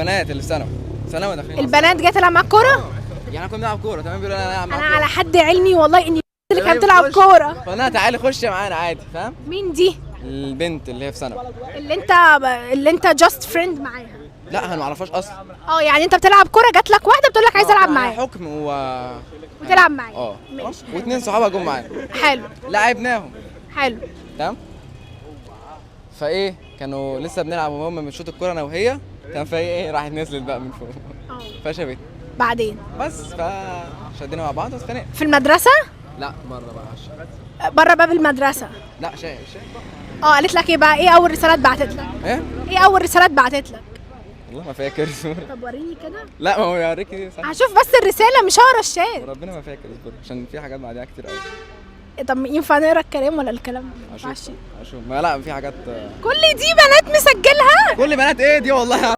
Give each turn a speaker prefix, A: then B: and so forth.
A: البنات اللي في ثانوي، ثانوي داخلين
B: البنات جاية تلعب معاك كوره؟
A: يعني كنا بنلعب كوره، تمام، بيقولوا انا العب
B: انا
A: معاك.
B: على حد علمي والله اني اللي كانت بتلعب
A: خش.
B: كوره.
A: فانا تعالي خش معانا عادي، فاهم؟
B: مين دي؟
A: البنت اللي هي في ثانوي.
B: اللي انت just friend معاها؟
A: لا، انا ما اعرفهاش اصلا.
B: اه، يعني انت بتلعب كوره، جات لك واحدة بتقول لك عايزه العب معاك.
A: حكم و
B: وتلعب معايا.
A: اه.
B: ماشي.
A: واثنين صحابها جم معانا.
B: حلو.
A: لعبناهم.
B: حلو.
A: تمام، فايه، كانوا لسه بنلعب وهم بنشوط الكورة انا وهي، تمام، فهي ايه، راحت نزلت بقى من فوق. فشبت.
B: بعدين؟
A: بس، فشدينا مع بعض واتخانقنا.
B: في المدرسه؟
A: لا، بره بقى على الشارع.
B: بره باب المدرسه؟
A: لا، شارع شارع.
B: اه، قالت لك ايه بقى؟ ايه اول رسالة اتبعتت لك؟
A: ايه؟
B: ايه اول رسالة اتبعتت لك؟
A: والله ما فاكر.
B: طب وريني كده.
A: لا، ما هو يوريك دي صح.
B: هشوف بس الرساله، مش هقرا الشات.
A: وربنا ما فاكر، اصبر عشان في حاجات بعديها كتير قوي.
B: طب ينفع نقرا الكلام ولا الكلام ما ينفعش؟
A: اشوف اشوف، ما لا، في حاجات.
B: كل دي بنات مسجلها؟
A: كل بنات ايه دي والله.